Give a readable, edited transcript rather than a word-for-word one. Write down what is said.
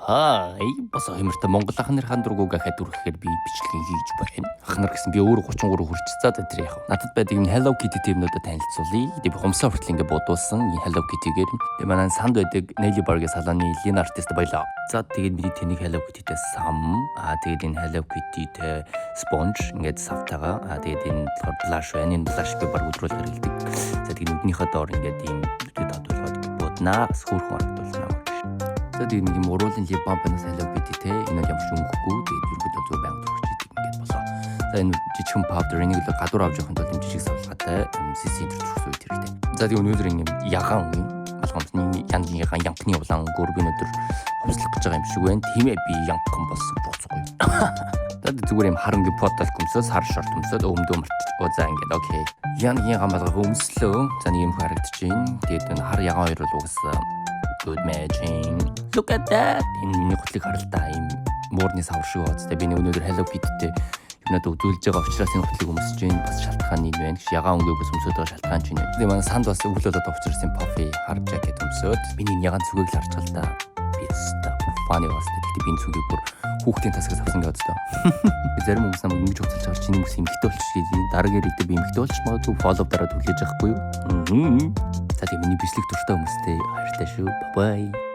Хай, бас хоёртой Монгол ах нарын дургуг ахад үрэхээр би бичлэг хийж байна. Ах нар гэсэн би өөрөө 33 хүрч за тэр яг. Надад байдаг юм Hello Kitty юмнуудад танилцуулъя. Тэгээ би хумсаа хүртэл ингээ бодуулсан Hello Kitty-гээр. Тэгээ манай санд байдаг Nelly Bar-гийн салааны Lina artist баялаа. За, тэгээд миний тэнийг Hello Kitty-тэй сам. Аа, тэгээд энэ Hello Kitty-тэй sponge ингээд савтайгаа. Аа, тэгээд энэ болохоор blush байна. Энэ blush би баг өдрөөл хэрэглэдэг. За, тэгээд нүднийхээ доор ингээд ийм нүдэд тодруулаад буднаа. Бас хөөрхөн харагдуулна. За, тэгээд нэг юм уруулын lip balm байна, Hello Kitty те. Энэ бол ямар ч өнгөхгүй. Тэгээд ерөнхийдөө зүгээр байнга түрхэж идэг ингээд болоо. За, энэ жижигхэн powder, энийг л гадуур авч явахын тулд юм жижиг савлгаатай CC энэ түрхсэн үед хэрэгтэй. За, тэгээд өнөөдөр юм ягаан үе малгамсны янзын ягаан янкны улаан өнгөөр би өнөөдөр хувьслах гэж байгаа юм шиг байна. Тийм ээ, би янкхан болсон буцахгүй. За, зүгээр юм харанги потал өмсөө, сар шорт өмсөөд өмдөө мартчих. Оо, за, ингээд okay. Ян ягаан малгай өмслөө. За, нэг юм харагдаж байна. Тэгээд энэ хар ягаан хоёр бол угсаа good matching. Look at that. Энэ миний гутлыг харал та, ийм муурны савар шиг байгаа. Би нэг өнөөдөр Hello Kitty-тэй юмнууд үзүүлж байгаа учраас энэ гутлыг өмсөж байна. Бас шалтгаан энэ байна. Ягаан өнгөг бас өмсөд байгаа шалтгаан чинь. Тэгээ манай санд бас өвөл болоод учраас юм puffy хар жакет өмсөөд миний энэ ягаан зүгийг л харж байгаа л да. Би өстой funny бас. Гэхдээ би энэ зүгийг бүр хүүхдийн тасгаас авсан гэж боддоо. Зарим хүмүүс намайг ингэж хувцалж байгаа, чиний хүмүүс эмэгтэй болчих гэж. Дараагийн ирээдүйд би эмэгтэй болчих магадгүй, follow дараад хүлээж авахгүй юу? За, тэгээ миний бичлэг дуртай хүмүүстэй баяртай шүү. Bye bye.